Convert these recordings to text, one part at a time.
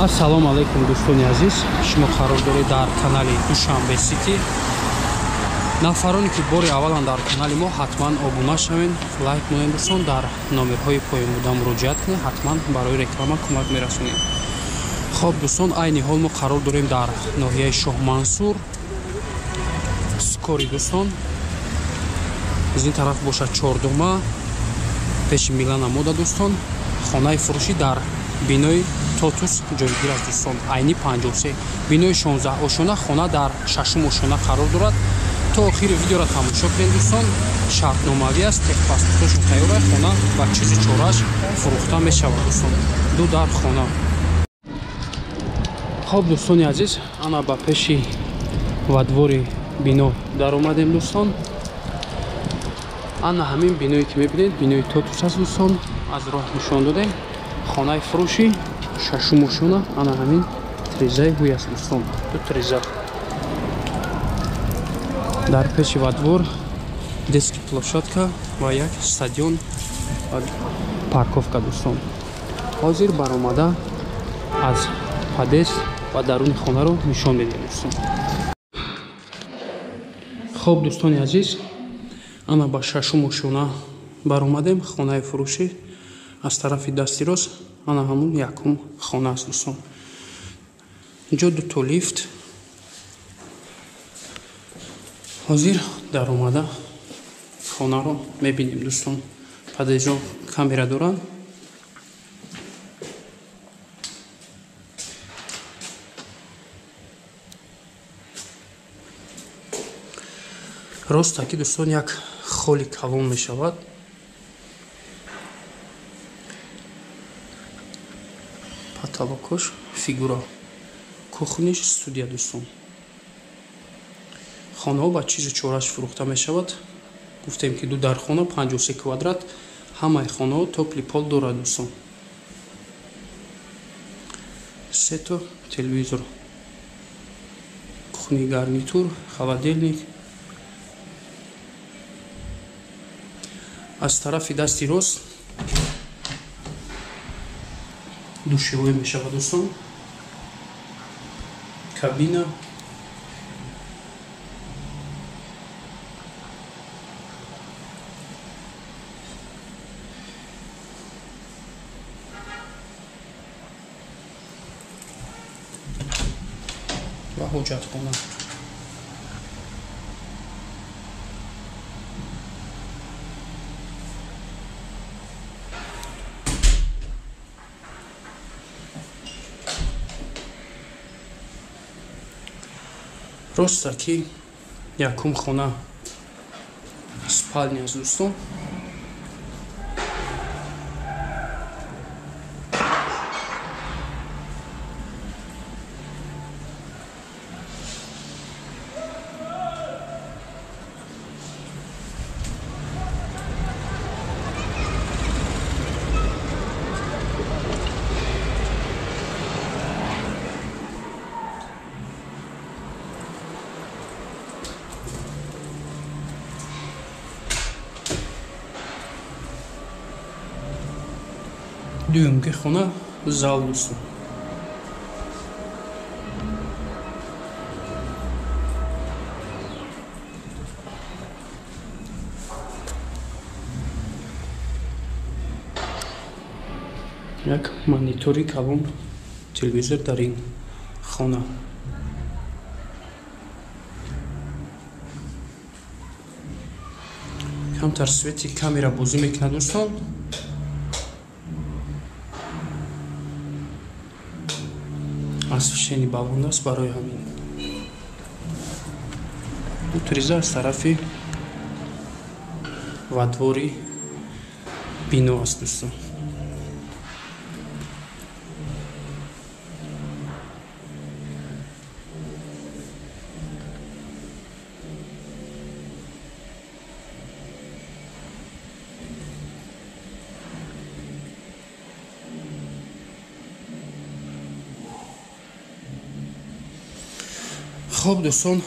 Ассалому алайкум дӯстони азиз, шумо қарор доред дар канали Душанбе Сити. Нафароне ки бори аввалан дар канали мо, ҳатман обуна шавед, лайк монед дӯстон, дар номерҳои поён буда муроҷиат кунед, ҳатман барои реклама кӯмак мерасонем. Хоб дӯстон, айни ҳол мо қарор дорем дар ноҳияи Шоҳмансур, Скори дӯстон. Аз ин тараф бошад Чордума, пеши Милана мода дӯстон. Хонаи фурӯшӣ дар бинои Тотус ҷойгир аст дӯстон, айни 53, бинои 16 ошона, хона дар 6 ошона қарор дорад. То охири видеоро тамошо кунед дӯстон, шартномавӣ аст, техпаспорташон тайёр аст, хона ба чизи чораш фурӯхта мешавад дӯстон, ду дар хона. Хоб дӯстони азиз, ана ба пеши ва двори бино даромадем дӯстон. Ана ҳамин биное ки мебинед, бинои Тотус аст дӯстон, аз роҳ нишон додем. Хонаи фурӯшӣ шашум ошона, ана ҳамин трезаи ҳуй аст дӯстон, ду треза. Дар пеши ва двор детский площадка ва як стадион ва парковка дӯстон. Ҳозир баромада аз подъезд ва даруни хонаро нишон медиҳем дӯстон. Хоб дӯстони азиз, ана ба шашум ошона баромадем, хонаи фурӯшӣ аз тарафи дасти рост, ана ҳамун якум хона аст дӯстон. Инҷо дуто лифт. Ҳозир даромада хонаро мебинем дӯстон. Подъездҳо камера доранд. Ростаки дӯстон як холи калон мешавад. Потолокош фигура, кухниш студия дӯстон. Хонаҳо ба чизу чораш фурӯхта мешавад. Гуфтем ки ду дар хона, 53 квадрат, ҳамаи хонаҳо топли пол дорад дӯстон. Сето телевизор, кухни гарнитур, холодильник. Аз тарафи дасти рост душевой мешавад дӯстон, кабина. Ва ҳоҷатхона. Роста ки якум хона спальня аст дӯстон. Дуюмки хона зал дӯстон. Як монитори калон, телевизор дар ин хона. Камтар свети камера бозӣ мекунад дӯстон. Освещение баланд аст барои ҳамин. Ду треза аз тарафи ва двори бино аст дӯстон. Хоб дӯстон,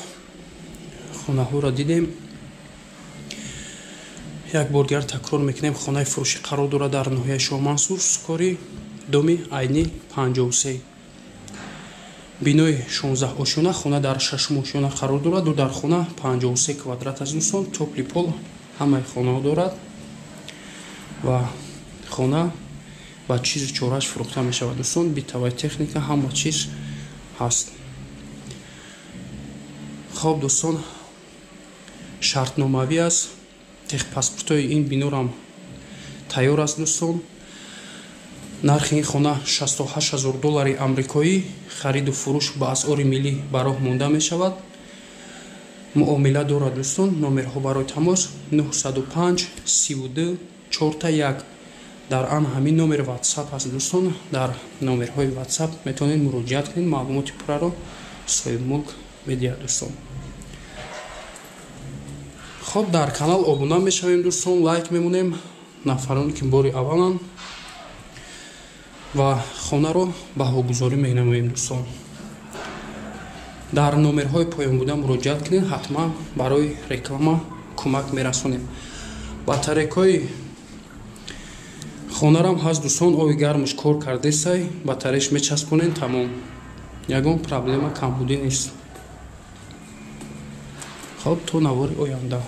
хонаҳоро дидем. Як бор дигар такрор мекунем, хонаи фурӯшӣ қарор дорад дар ноҳияи Шоҳмансур, Скори, доми айни 53. Бинои 16 ошёна, хона дар шашум ошёна қарор дорад. Ду дар хона, 53 квадрат аст, дӯстон. Тёплый пол ҳамаи хонаҳо дорад ва хона ба чизу чораш фурӯхта мешавад, дӯстон. Бытовая техника, ҳама чиз ҳаст. Хоб, дӯстон, шартномавӣ аст, техпаспортҳои ин бинорам тайёр аст, дӯстон. Нархи ин хона 68 ҳазор доллари амрикоӣ. Хариду фурӯш ба асъори миллӣ ба роҳ монда мешавад, муомила дорад, дӯстон. Номерҳо барои тамос: 905 32 4 1. Дар ан ҳамин номер Ватсап ҳаст, дӯстон. Дар номерҳои Ватсап метавонед муроҷиат кунед, маълумоти пурраро соҳибмулк медиҳад, дӯстон. Хоб, дар канал обуна мешавем, дӯстон, лайк мемонем, нафароне ки бори авваланд, ва хонаро баҳогузорӣ менамоем, дӯстон. Дар номерҳои поён буда муроҷиат кунед, ҳатман барои реклама кӯмак мерасонем. Батарейкаҳои хонарам ҳаст, дӯстон. Оби гармаш кор кардесай, батареяш мечаспонем, тамом, ягон проблема, камбудӣ нест. Хоб, то навори оянда.